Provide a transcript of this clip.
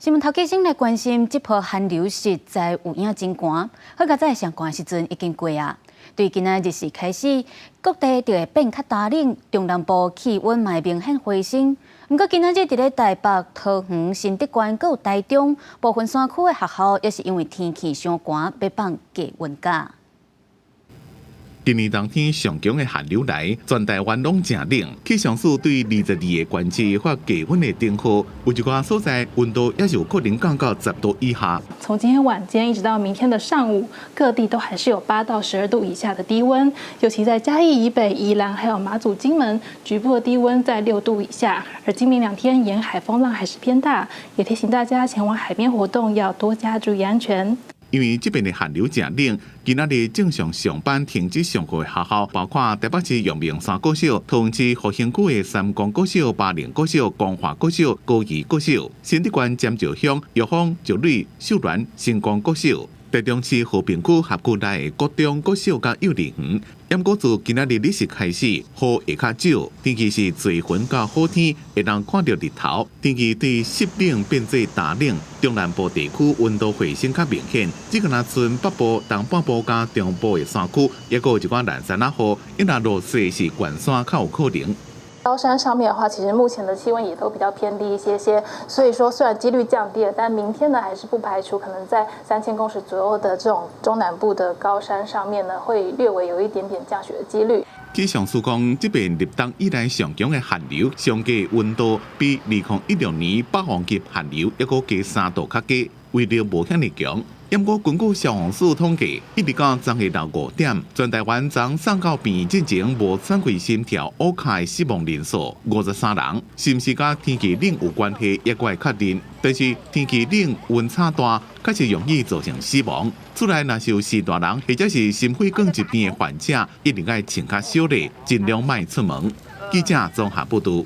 新聞頭起先來關心，這波寒流實在有影真寒，好佳哉上寒時陣已經過啊。對今仔日時開始，各地就會變較乾冷，中南部氣溫嘛會明顯回升。毋過今仔日佇咧台北、桃園、新竹縣、閣有台中部分山區的學校，也是因為天氣傷寒，欲放低溫假。今年冬天上強的寒流來，全台灣攏誠冷。氣象署對22個縣市發低溫的警報，有一寡所在溫度也是有可能降到10度以下。從今天晚間一直到明天的上午，各地都還是有8到12度以下的低溫，尤其在嘉義以北、宜蘭還有馬祖、金門，局部的低溫在6度以下。而今明兩天沿海風浪還是偏大，也提醒大家前往海邊活動要多加注意安全。因為這邊的寒流誠冷，今仔日正常上班停止上課的學校，包括台北市陽明山國小、桃園市復興區的三光國小、巴陵國小、光華國小、高宜國小、新竹縣尖石鄉、玉峰、石磊、秀巒、星光國小、台中市和平區轄區內的國中國小佮幼稚園。毋過自今仔日日時開始，雨會較少，天氣是濟雲佮好天，會當看著日頭。天氣對濕冷變做乾冷，中南部地區溫度回升較明顯。只敢若賰北部、東半部佮中部的山區，抑閣有一寡蘭山仔雨，伊若落雪是懸山較有可能。高山上面的話，其實目前的氣溫也都比較偏低一些些，所以說雖然幾率降低了，但明天呢還是不排除可能在3000公尺左右的這種中南部的高山上面呢，會略微有一點點降雪的幾率。氣象署講，這遍立冬以來上強的寒流，上低溫度比2016年霸王級寒流抑閣加3度較低，威力無遐爾強。毋過根據消防署統計，一直到昨下晝5點，全台灣昨送到病院進前無轉歸心跳烏卡的死亡人數53人，是毋是佮天氣冷有關係，猶閣會確認。但是天氣冷溫差大，確實容易造成死亡。厝內若是有序大人或者是心血管疾病的患者，一定愛穿較少咧，盡量莫出門。記者綜合報導。